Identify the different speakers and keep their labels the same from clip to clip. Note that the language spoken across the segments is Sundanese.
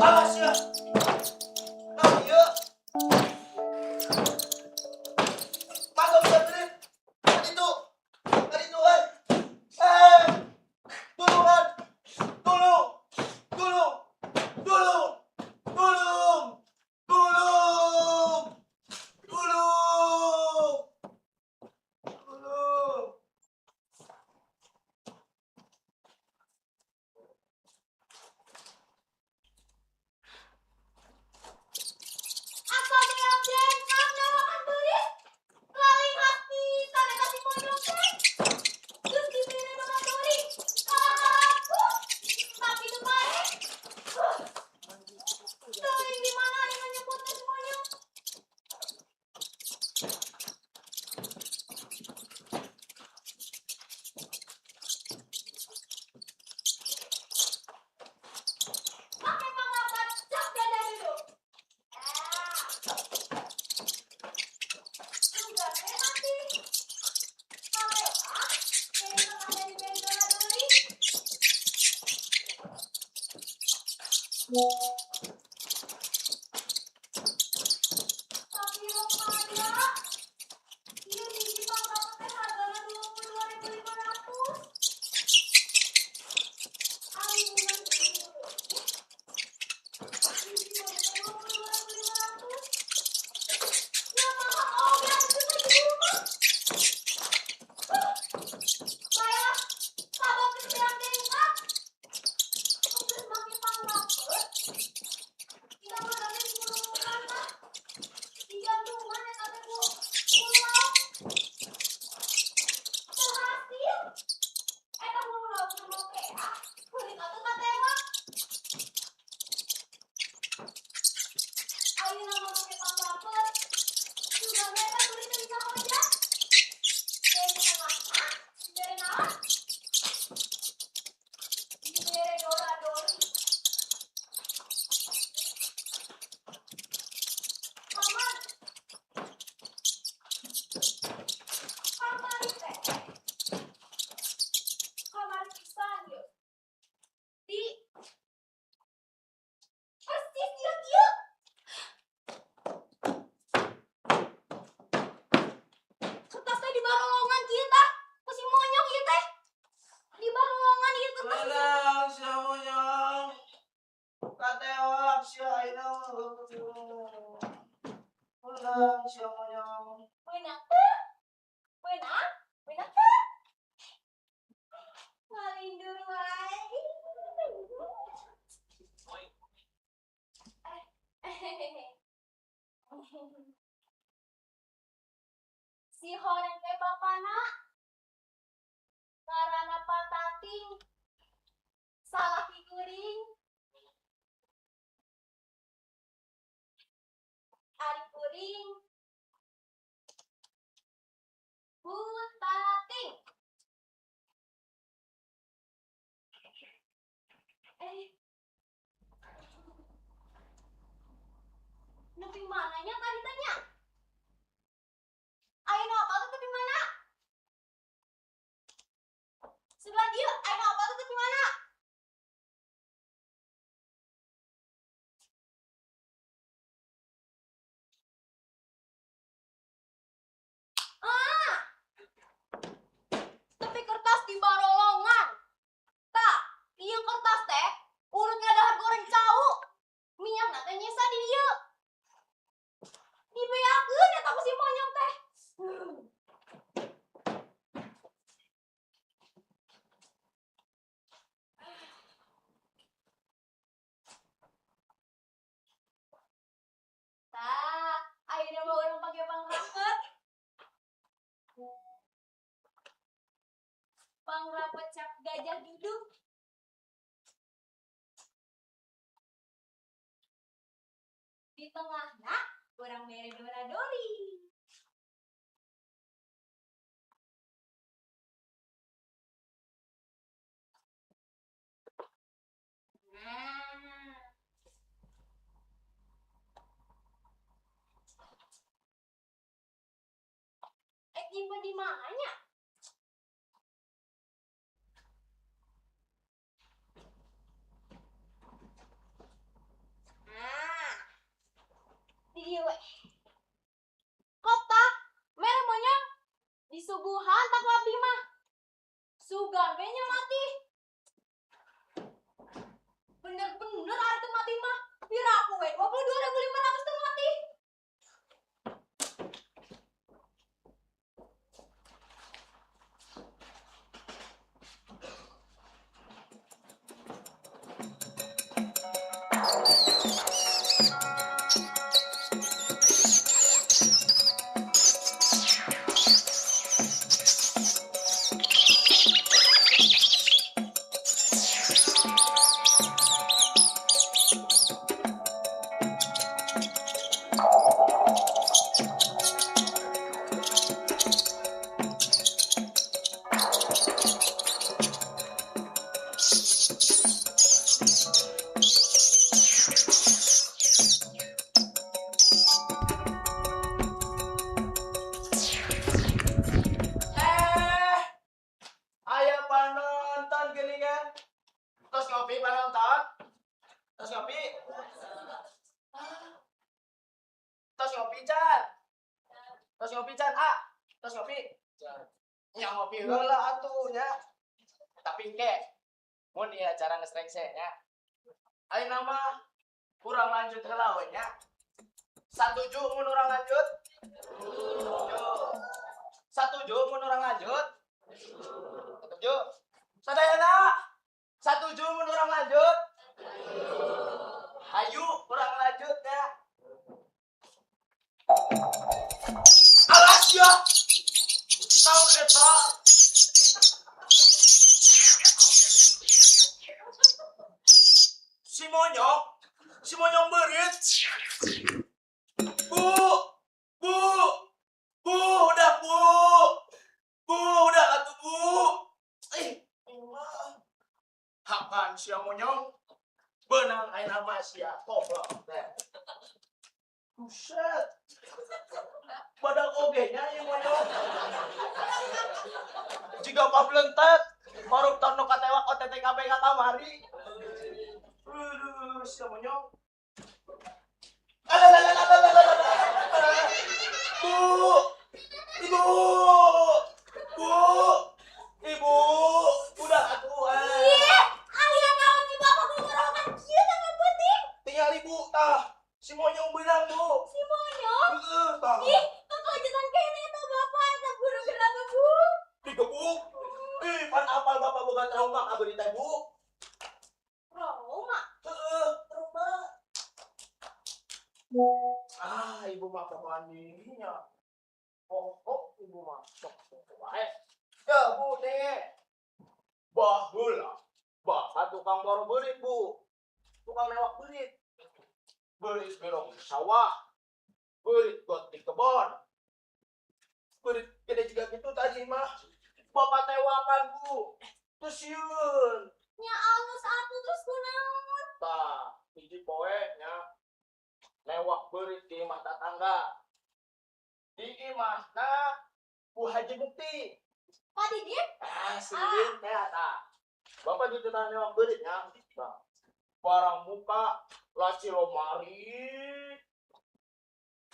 Speaker 1: Awas ya. Naon ieu? Masuk ke duit. Itu. Itu kan. Eh. Tulungan. Tulung. Tulung. Tulung. Tulung. Tulung. Tulung. Tulung.
Speaker 2: Asa beak jengkak nyawakan beurit. Laling hati eta si monyong teh. Geus dibere dora-dori. Kalah aku. Tapi teu paeh. Teuing di mana ayeuna nyebut teh si monyong. Make pangrapat cap gajah duduk. Ah. Juga teh mati. Kalewat, teh tengah dari beri dora-dori. Tapi rok aya. Ieu hiji pangrapat teh hargana 22.500. Ari bulan ini hiji teh 22.500. Ya mahal oge atuh teh di rumah. Baiklah, sabab geus beak dengkak. Geus make pangrapet. Kita mah teh gulungan tah. Digantungan eta teh ku hulu lauk. Teu hasil. Eta hulu lauk nu teh kulit atuh katewak. Ayeuna mah make pangrapet. Juga eta kulit teu bisa hojat. Dibere tengahna, dibere naon? Dibere dora-dori. Paman. Kamari teh. Kamari pisan ieu. Di persis ieu kieu. Kertas teh di barolongan kieu tah. Ku si monyong ieu teh. Di barolongan ieu kertas.
Speaker 1: Menang sia monyong. Katewak sia ayeuna. Menang sia monyong.
Speaker 2: Meunang teu? Meunang? Meunang teu? Ngalindur wae. Eh. Si horeng teh bapana ngaranna Patating, salaki kuring. Ari kuring Putating. Eh, nepi mananya tadi tanya? Ayeuna apa tuh tepi mana? Sebelah dia, ayeuna apa tuh tepi mana? Ah, tepi kertas di barolongan. Tak, ieu kertas teh urut ngadahar goreng cau. Minyakna teh nyesa di dieu. Dibeakeun eta ku si monyong teh. Tah, ayeuna mah urang pake pangrapet. Pangrapet cap gajah duduk. Di tengahna urang mere dora-dori. Nah. Eh, nyimpen di mananya? HP-nya mati. Bener-bener ari teu mati mah. Pira aku we 22.500 teu mati.
Speaker 1: Aya panonton geuningan. Tos ngopi panonton? Tos ngopi? Tos ngopi can? Tos ngopi can? Ah, tos ngopi? Nya ngopi heula atuh nya. Tapi engke mun ieu acara geus rengse nya. Ayeuna mah urang lanjut heula we nya. Satuju mun urang lanjut? Yo. Satuju mun urang lanjut? Satuju. Sadayana. Satuju mun urang lanjut? Hayu urang lanjut ya. Alas ya. Naon eta? Si monyong, si monyong beurit. Bu, bu, bu, udah bu, bu, udah atuh bu. Ih, mah. Hapan sia monyong. Beunang ayeuna mah sia goblok teh. Buset. Badak oge nya ieu monyong. Jiga pablentet, koruptor nu katewak OTT KPK kamari. Aduh, sia monyong. Alah. Bu, ibu, bu, ibu, udah atuh.
Speaker 2: Ih, aya naon si bapak ngorokan kieu tanggal peuting?
Speaker 1: Tinggal ibu tah, si monyong beunang bu.
Speaker 2: Si monyong?
Speaker 1: Heeh, tah.
Speaker 2: Ih, kekejutan kene eta bapak eta guru kenapa bu?
Speaker 1: Digebuk. Ih, pan apal bapak boga trauma ka beurit teh bu.
Speaker 2: Trauma?
Speaker 1: Heeh, trauma. Ah, ibu mah pemaninya. Pokok ibu mah sok sok wae. Ya, bu teh. Baheula. Bapak tukang boro beurit, bu. Tukang newak beurit. Beurit belong di sawah. Beurit got di kebon. Beurit gede juga gitu tadi mah. Bapak tewakan, bu. Terus sieun.
Speaker 2: Nya alus atuh terus kunaon?
Speaker 1: Tah, hiji poe nya newak beurit di imah tatangga. Di imahna Bu Haji Mukti.
Speaker 2: Pak Didin?
Speaker 1: Ah, si Didin teh tah. Bapak gitu tah newak beurit nya. Tah. Barang muka laci lomari.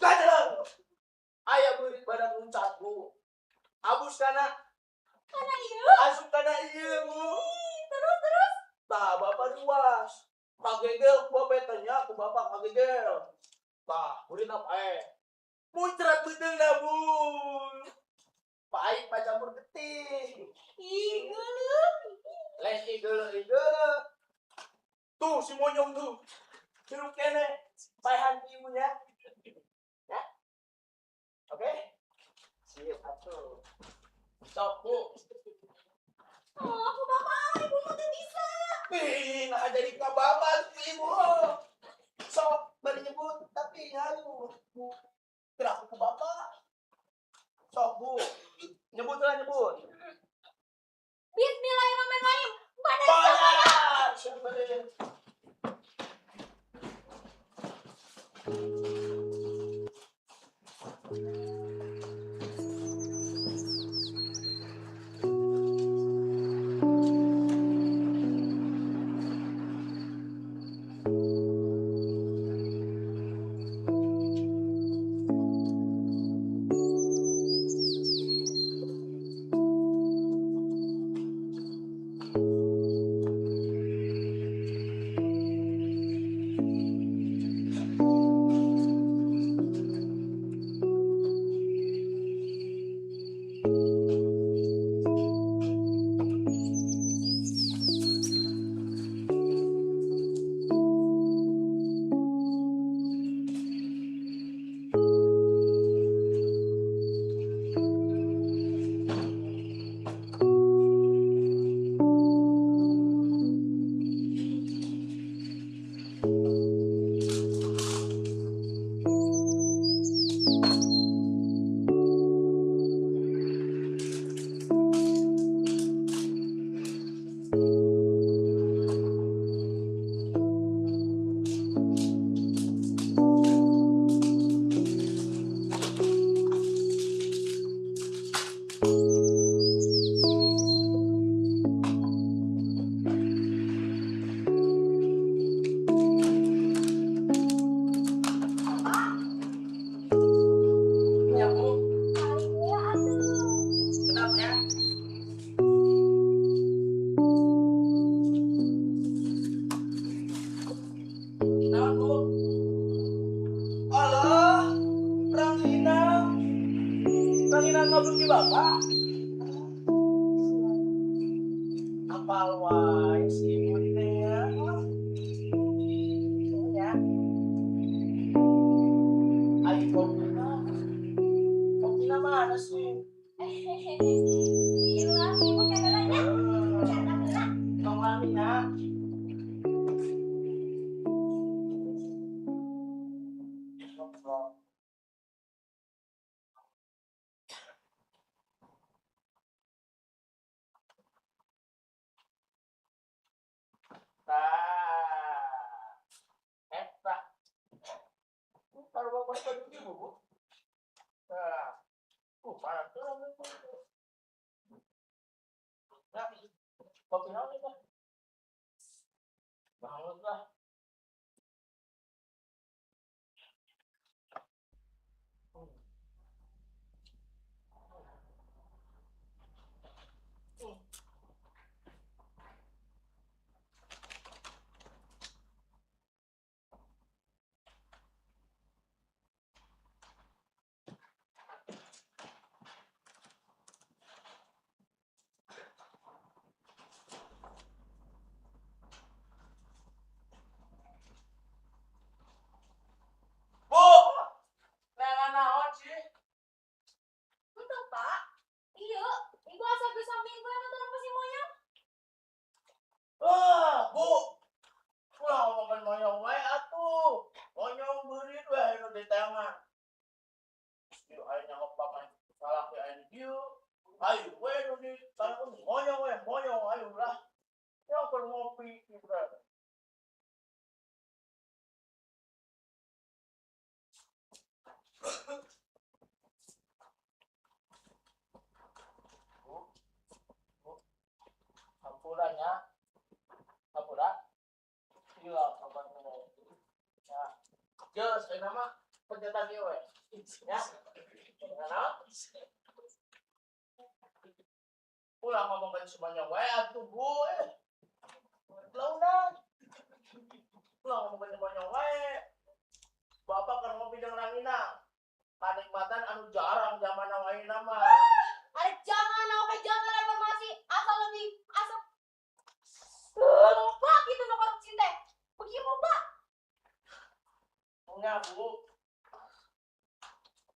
Speaker 1: Gadelang. Aya beurit badan uncat, Bu. Abus kana
Speaker 2: Kana ieu?
Speaker 1: Asup kana ieu, Bu.
Speaker 2: Ih, terus terus.
Speaker 1: Tah, bapak ruas. Kagegel bapak tanya ke bapak kagegel. Tah, beurit apa eh? Muncrat beuteungna, Bu. Pahit pacampur getih.
Speaker 2: Ih, geuleuh.
Speaker 1: Lain igeuleuh igeuleuh. Tuh si monyong tuh. Hirup kene. Paehan ibunya. Ya. Oke? Sip atuh. Sok, Bu.
Speaker 2: Oh, aku bapak, ibu mah teu bisa.
Speaker 1: Ih, nah jadi ka bapak si ibu. Sok bari nyebut tapi hayu. Gerak ku bapak. Sok, Bu. Nyebut lah nyebut.
Speaker 2: Bismillahirrahmanirrahim. Badan siapa?
Speaker 1: Bayar. Sembelih. Apal wae si ibu teh ya. Ya. Ai kopina. Kopina mana sih?
Speaker 2: Gila, ibu kameranya. Canda heula.
Speaker 1: Tong lami nya. Tah. Eta. Taruh bapak dulu Bu. Tah. Mana tuh? Nah, kopi naon ieu? Banget lah. Bu, neangan naon sih?
Speaker 2: Henteu, Pak. Iya, ibu asa geus saminggu eta teh nempo si monyong.
Speaker 1: Wah, Bu. Ulah ngomongkeun monyong wae atuh. Monyong beurit we nu diteangan. Ieu aya nyaho paman salaki aya di dieu. Ayo we nu di monyong we, monyong ayo lah. Ya keur ngopi gitu. Bu, Bu, hampura nya. Hampura. Iya, kapan ngomong. Ya. Geus, ayeuna mah pencetan ieu we. Ya. Kenapa? Ulah ngomongkeun si monyong wae atuh, Bu. Launan. Ulah ngomongkeun si monyong wae. Bapak keur ngopi jeung ranginang. Kanikmatan anu jarang zaman ayeuna mah.
Speaker 2: Ada jangan oke jangan reformasi asal lebih asal loba gitu nu korupsi teh. Begitu loba.
Speaker 1: Nya, Bu.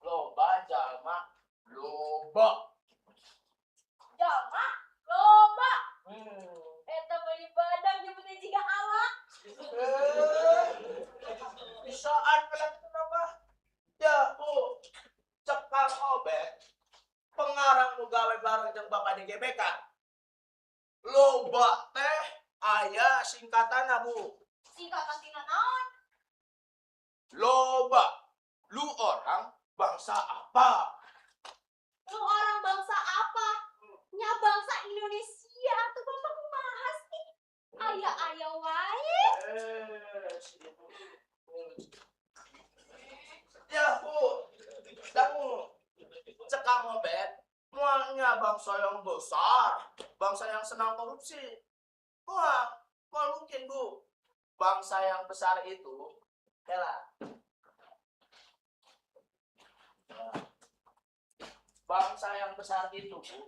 Speaker 1: Loba jalma loba.
Speaker 2: Jalma loba. Eta meuli badan nyebutnya jiga awak.
Speaker 1: Bisaan kalian itu nama. Ya, Bu. Cek Kang Obet, pengarang nu gawe bareng jeung Bapak di GBK. Loba teh aya singkatanna, Bu.
Speaker 2: Singkatan tina naon?
Speaker 1: Loba. Lu orang bangsa apa?
Speaker 2: Lu orang bangsa apa? Nya bangsa Indonesia atuh Bapak kumaha sih? Aya-aya wae.
Speaker 1: Si ibu. Ya, Bu. Dangu. Cek Kang Obet, mualnya bangsa yang besar, bangsa yang senang korupsi. Wah, moal mungkin, Bu. Bangsa yang besar itu, ya. Bangsa yang besar itu, Bu,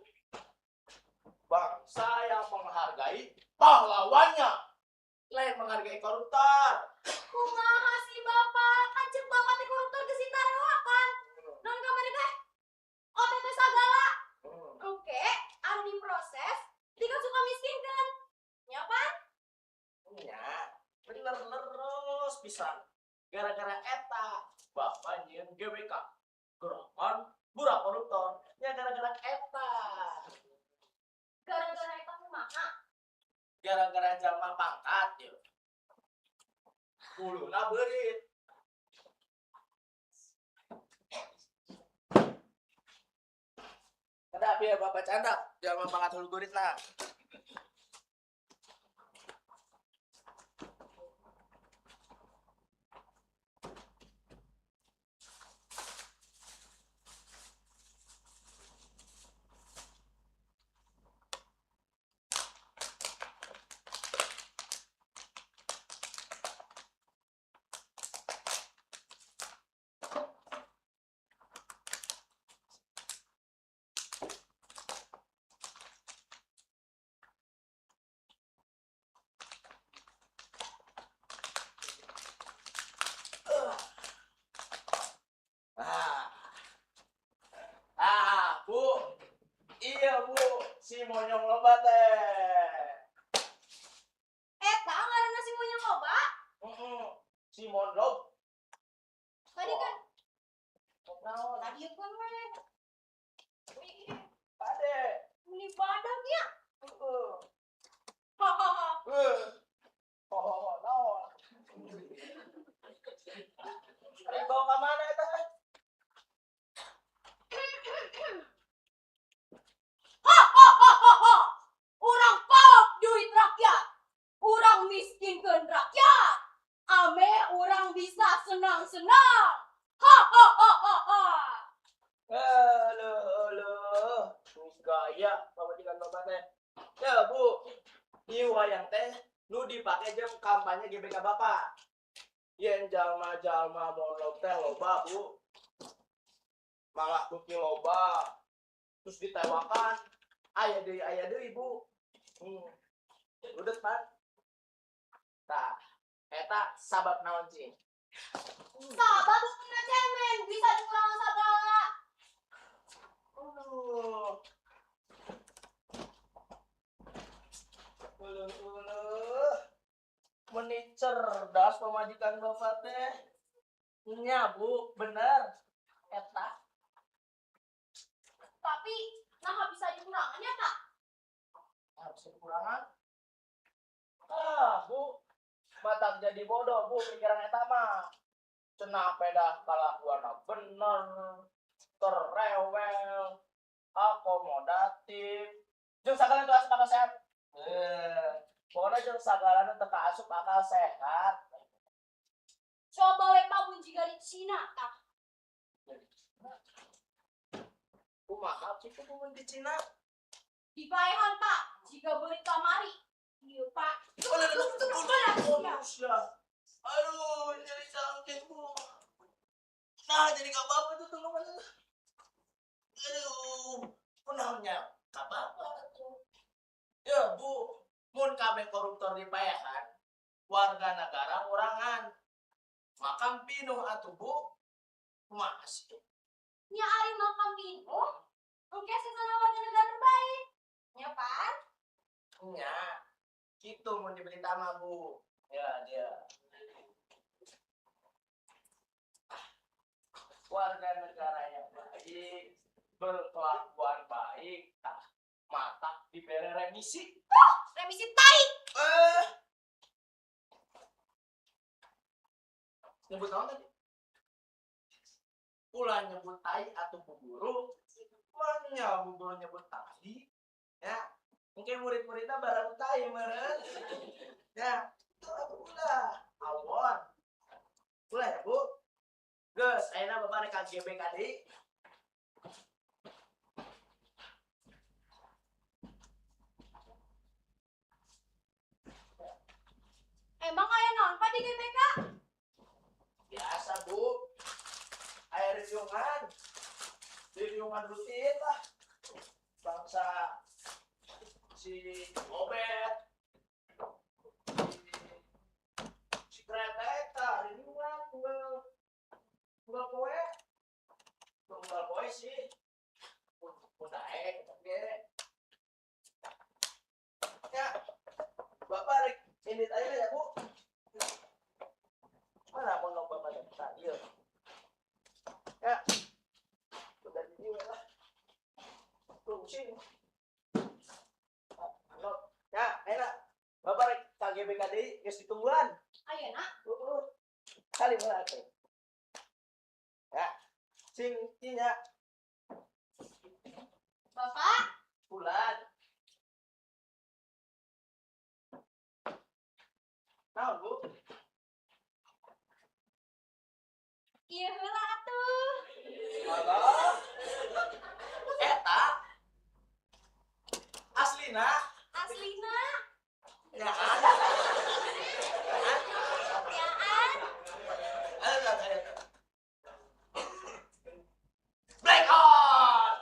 Speaker 1: bangsa yang menghargai pahlawannya, lain menghargai koruptor.
Speaker 2: Kumaha sih Bapak? Kan cek Bapak teh koruptor geus ditaroakan. Naon kamari teh? OTT sagala. Oke, anu diproses, tinggal suka miskin kan? Nya pan?
Speaker 1: Nya, bener terus pisan. Gara-gara eta Bapak nyieun GBK, Gerakan Burak Koruptor. Ya gara-gara eta.
Speaker 2: Gara-gara eta kumaha?
Speaker 1: Gara-gara jalma pangkat yeuh. Huluna beurit. Kada biar Bapak canda, jalma pangkat hulu beurit lah.
Speaker 2: Lanjutkeun we.
Speaker 1: Pade.
Speaker 2: Ini badak ya.
Speaker 1: Heeh.
Speaker 2: Hahaha.
Speaker 1: Oh, naon? Rek bawa ka mana eta?
Speaker 2: Hahaha. Urang pop duit rakyat. Urang miskinkeun rakyat. Ame urang bisa senang-senang. Hahaha.
Speaker 1: Aduh, aduh. Geus gaya pamajikan bapak teh. Ya, Bu. Ieu wayang teh nu dipake jeung kampanye GBK bapak. Yen jalma-jalma monolog teh loba, Bu. Malah beuki loba. Terus ditewakan. Aya deui, Bu. Udah, Pan. Tah, eta sabab naon cing?
Speaker 2: Sabab kena cemen bisa dikurangan segala.
Speaker 1: Aduh. Uluh, uluh. Meni cerdas pamajikan bapak teh. Nya, Bu, bener. Eta.
Speaker 2: Tapi nah bisa dikurangan ya, Kak?
Speaker 1: Nah, bisa dikurangan? Ah, Bu. Matak jadi bodoh, Bu, pikiran eta mah. Cenah pedah kalakuanna bener, terrewel, akomodatif. Jeung sagala nu asup akal sehat. Pokoknya jeung sagala nu teu kaasup akal sehat.
Speaker 2: Coba we Pak mun jiga di Cina tah.
Speaker 1: Kumaha kitu mun di Cina?
Speaker 2: Dipaehan Pak, jiga beulit kamari. Ieu Pak.
Speaker 1: Aduh, jadi sakit, Bu. Nah, jadi gak apa-apa tuh teman-teman. Aduh, kunaonnya gak apa-apa tuh. Ya, Bu, mun kabeh koruptor dipaehan, warga negara ngurangan. Makam pinuh atuh, Bu. Kumaha sih?
Speaker 2: Nya ari makam pinuh, engke sesana warga negara baik. Nya, Pak?
Speaker 1: Nya. Kitu mun dibeli mah, Bu. Ya, dia. Warga negara yang baik, berkelakuan baik, tah mata diberi remisi.
Speaker 2: Oh, remisi tai.
Speaker 1: Nyebut naon tadi? Ulah nyebut tai atau bu guru, manya bu guru nyebut tai. Ya, mungkin murid-muridnya barang tai meureun. Ya, itu aku ulah. Awon. Ulah ya, Bu. Geus, ayeuna bapak rek ka GBK deui.
Speaker 2: Emang aya naon Pak di GBK?
Speaker 1: Biasa, Bu. Aya riungan. Riungan rutin lah. Bangsa si Obet, si Kretek, tah riungan tunggal poe. Tunggal poe sih. Pun daek ge. Ya. Bapak rek indit aja ya, Bu. Mana monolog bapak tadi? Ieu. Ya. Udah di lah. Pusing. Ya, enak. Bapak rek ka GBK deui geus ditungguan.
Speaker 2: Ayeuna?
Speaker 1: Heeh. Kali mana atuh? Ya. Sing nya.
Speaker 2: Bapak?
Speaker 1: Bulan. Naon, Bu?
Speaker 2: Ieu heula atuh.
Speaker 1: Alah. Eta. Aslina.
Speaker 2: Aslina.
Speaker 1: Ya.
Speaker 2: Yaan.
Speaker 1: Aduh, Black out.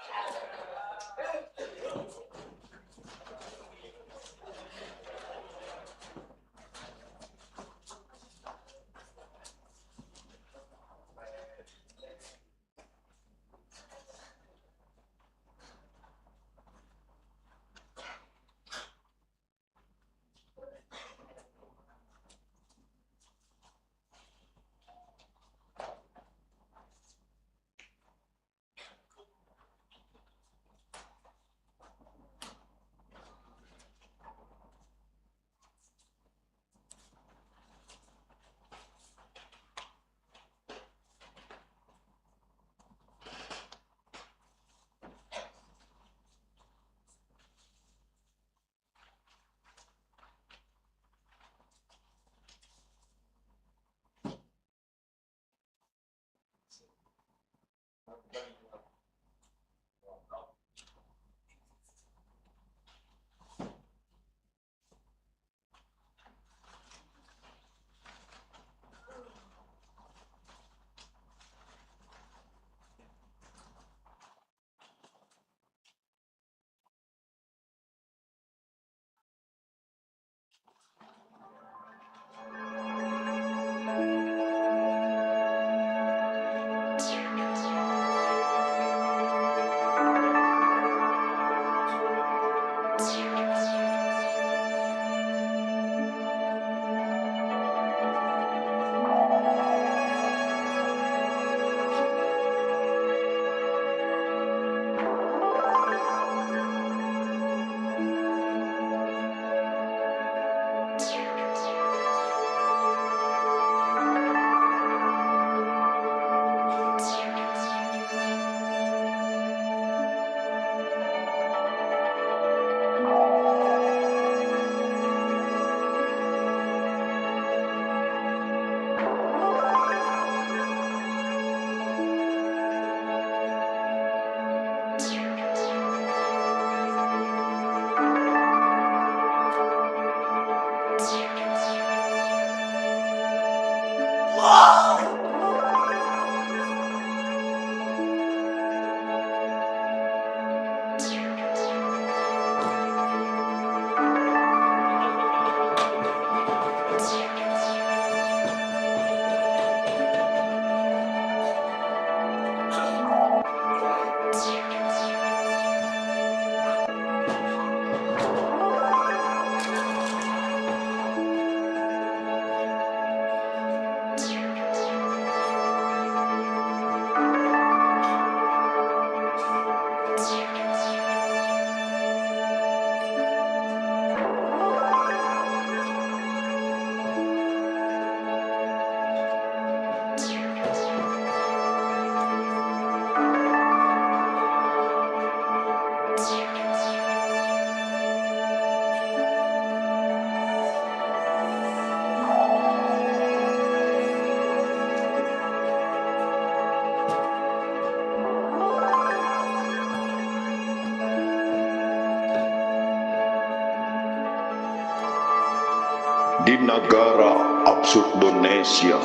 Speaker 3: Di negara Absurdonesia,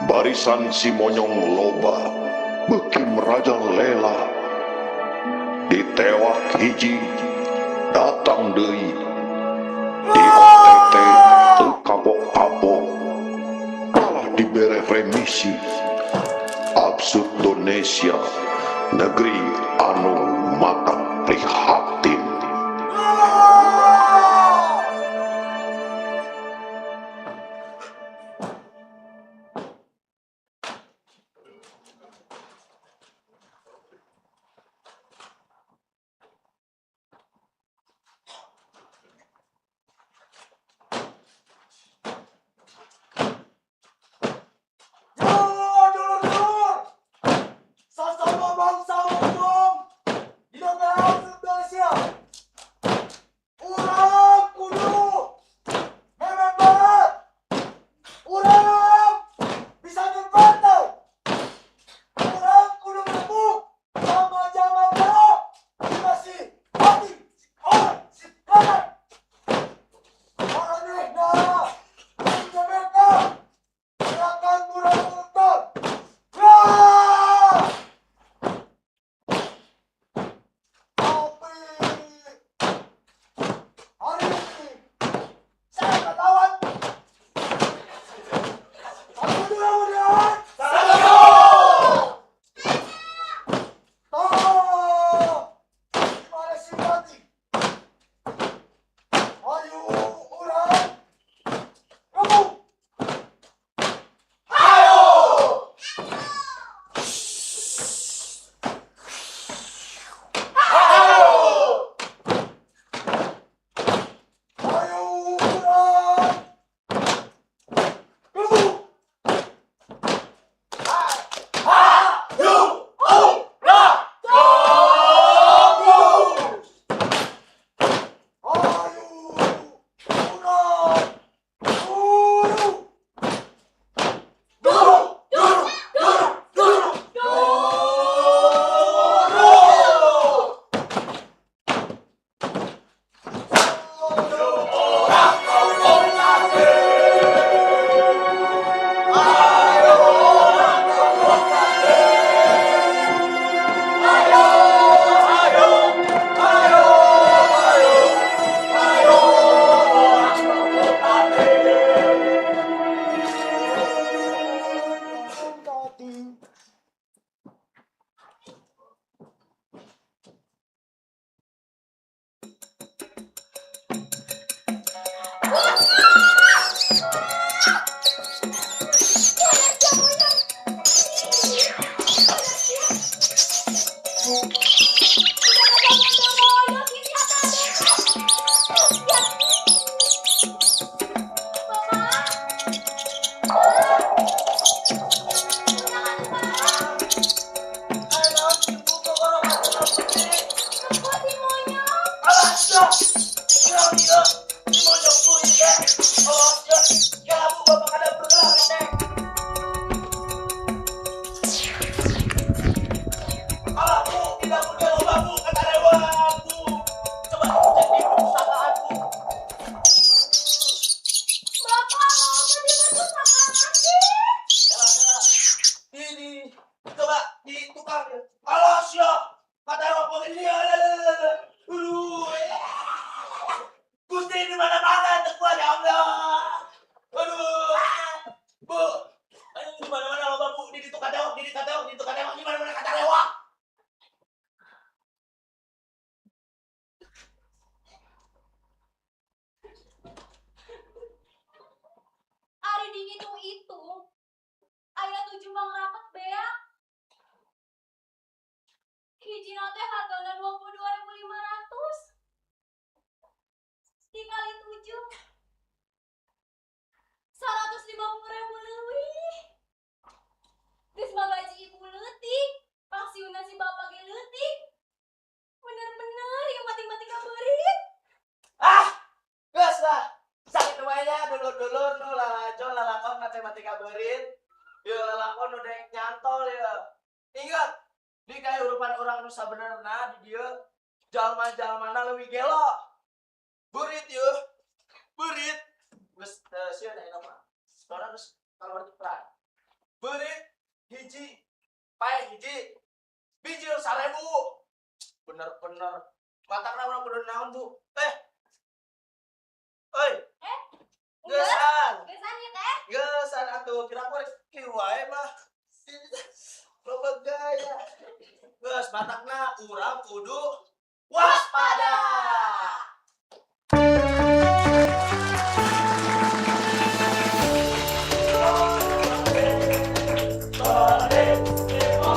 Speaker 3: barisan si monyong loba beuki merajalela, ditewak hiji datang deui, di OTT teu kapok-kapok, malah dibere remisi. Absurdonesia, negeri anu matak prihatin.
Speaker 2: Disumbang rapat beak. Hijina teh hargana 22.500. Dikali 7. 150.000 leuwih. Geus mah gaji ibu leutik, pensiunna si bapak ge leutik. Bener-bener ya matematika beurit.
Speaker 1: Ah, geus lah. Sakitu wae nya dulur-dulur nu lalajo lalakon matematika beurit. Ieu lalakon nu dek nyantol ya. Ingat, di kahirupan urang nu sabenerna di dieu jalma-jalmana leuwih gelo. Beurit yeuh. Beurit. Geus teu sieun ayeuna mah. Soalna geus keluar ti peran. Beurit hiji, paeh hiji, bijil 1000. Bener-bener. Matakna urang kudu naon, Bu? Eh. Oi.
Speaker 2: Eh,
Speaker 1: Geusan.
Speaker 2: Geusan ieu teh.
Speaker 1: Geusan atuh, kira aku rek kieu wae mah. Loba gaya. Geus matakna urang kudu waspada.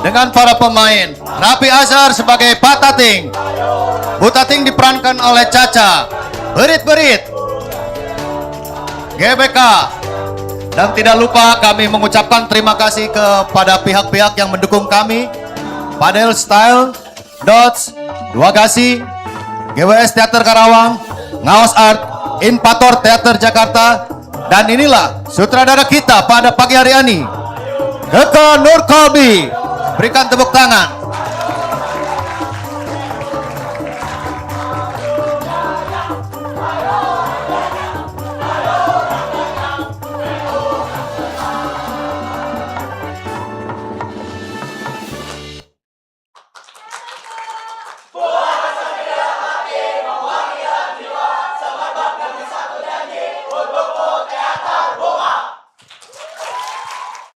Speaker 4: Dengan para pemain Rapi Azhar sebagai Pak Tating, Bu Tating diperankan oleh Caca, Berit-Berit, GBK, dan tidak lupa kami mengucapkan terima kasih kepada pihak-pihak yang mendukung kami, Padel Style, Dots, Dua Gasi, GWS Teater Karawang, Ngaos Art, Inpator Teater Jakarta, dan inilah sutradara kita pada pagi hari ini, Deka Nur Kolbi. Berikan tepuk tangan.